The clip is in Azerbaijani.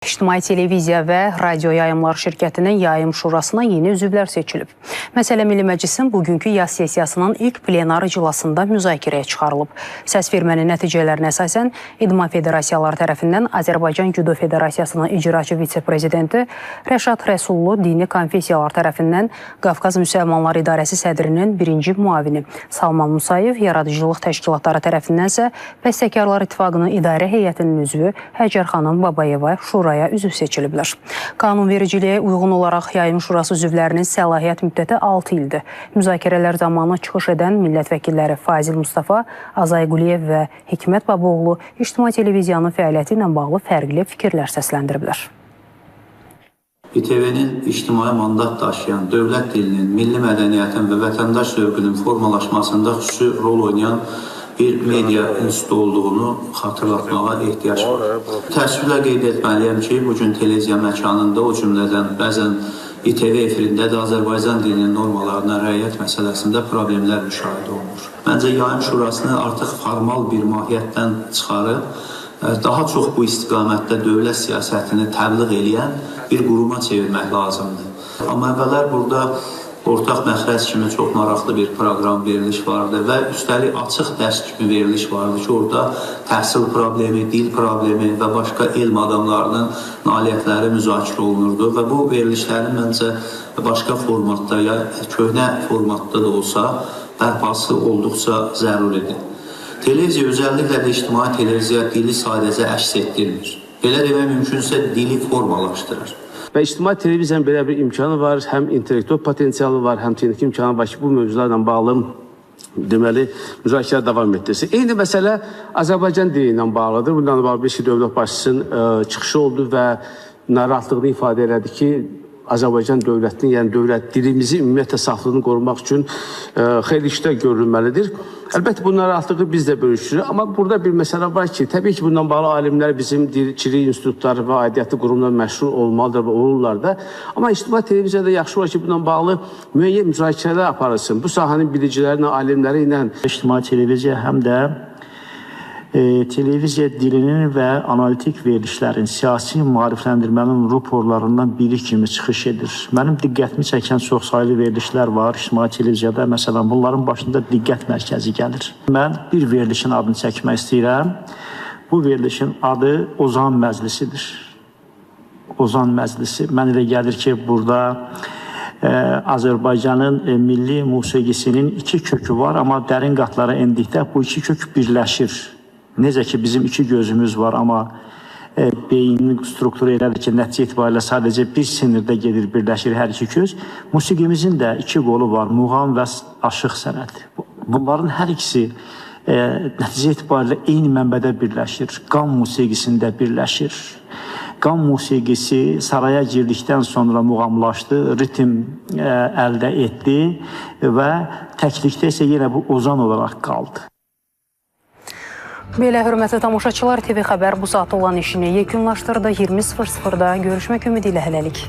İctimai Televiziya və Radio Yayımlar Şirkətinin Yayım Şurasına yeni üzvlər seçilib. Məsələ Milli Məclisin bugünkü yaz sessiyasının ilk plenar iclasında müzakirəyə çıxarılıb. Səsvermənin nəticələrinə əsasən İdman Federasiyaları tərəfindən Azərbaycan Cüdo Federasiyasının icraçı vitse-prezidenti Rəşad Rəsullu, dini konfessiyalar tərəfindən Qafqaz Müsəlmanlar İdarəsi sədrinin birinci müavini Salman Musayev, yaradıcılıq təşkilatları tərəfindənsə Bəstəkarlar İttifaqının idarə heyətinin üzvü Həcər xanım Babayeva şuraya üzv seçiliblər. Qanunvericiliyə uyğun olaraq Yayım Şurası üzvlərinin səlahiyyət müddəti 6 ildir. Müzakirələr zamanı çıxış edən millət vəkilləri Fazil Mustafa, Azay Quliyev və Hikmət Babaoğlu İctimai Televiziyanın fəaliyyəti ilə bağlı fərqli fikirlər səsləndiriblər. İTV-nin ictimai mandat daşıyan, dövlət dilinin, milli mədəniyyətin və vətəndaş zövqünün formalaşmasında xüsusi rol oynayan bir media institutu olduğunu xatırlatmağa ehtiyac var. Təəssüflə qeyd etməliyəm ki, bugün televiziya məkanında, o cümlədən bəzən İTV efirində də Azərbaycan dilinin normalarına riayət məsələsində problemlər müşahidə olunur. Məncə Yayım Şurasını artıq formal bir mahiyyətdən çıxarıb, daha çox bu istiqamətdə dövlət siyasətini təbliğ eləyən bir quruma çevirmək lazımdır. Amma əvvəllər burada ortaq məxrəc kimi çox maraqlı bir proqram veriliş vardı və üstəlik açıq dərs kimi veriliş vardı ki, orada təhsil problemi, dil problemi və başqa elm adamlarının nailiyyətləri müzakirə olunurdu və bu verilişlərin məncə başqa formatda ya köhnə formatda da olsa bərpası olduqca zəruridir. Televiziya, özəlliklə də ictimai televiziya dili sadəcə əks etdirmir. Belə demək mümkünsə dili formalaşdırır. Və ictimai televiziyanın belə bir imkanı var, həm intellektual potensialı var, həm texniki imkanı var ki, bu mövzularla bağlı deməli müzakirə davam etdirsin. Eyni məsələ Azərbaycan dili ilə bağlıdır. Bundan bağlı bir şey dövlət başçısının çıxışı oldu və narahatlığını ifadə elədi ki, Azərbaycan dövlətinin, yəni dövlət dilimizi ümumiyyətlə saflığını qorumaq üçün xeyli işlər görülməlidir. Əlbəttə bu narahatlığı biz də bölüşürük, amma burada bir məsələ var ki, təbii ki, bundan bağlı alimlər bizim dilçilik institutları və aidiyyatlı qurumlar məşğul olmalıdır və olurlar da. Amma ictimai televiziyada yaxşı olar ki, bundan bağlı müəyyən müzakirələr aparılsın. Bu sahənin biliciləri ilə, alimləri ilə. İctimai televiziya həm də televiziya dilinin və analitik verilişlərin siyasi maarifləndirmənin ruporlarından biri kimi çıxış edir. Mənim diqqətimi çəkən çoxsaylı verilişlər var ictimai televiziyada. Məsələn, bunların başında diqqət mərkəzi gəlir. Mən bir verilişin adını çəkmək istəyirəm. Bu verilişin adı Ozan Məclisidir. Ozan Məclisi. Mən elə gəlir ki, burada Azərbaycanın milli musiqisinin iki kökü var, amma dərin qatlara endikdə bu iki kök birləşir. Necə ki, bizim iki gözümüz var, amma beynin strukturu elədir ki, nəticə itibarilə sadəcə bir sinirdə gedir, birləşir hər iki göz. Musiqimizin də iki qolu var, muğam və aşıq sənəti. Bunların hər ikisi nəticə itibarilə eyni mənbədə birləşir, qan musiqisində birləşir. Qan musiqisi saraya girdikdən sonra muğamlaşdı, ritm əldə etdi və təklikdə isə yenə bu ozan olaraq qaldı. Belə, hörmətli tamaşaçılar, TV Xəbər bu saat olan işini yekunlaşdırdı. 20:00-da görüşmək ümidi ilə hələlik.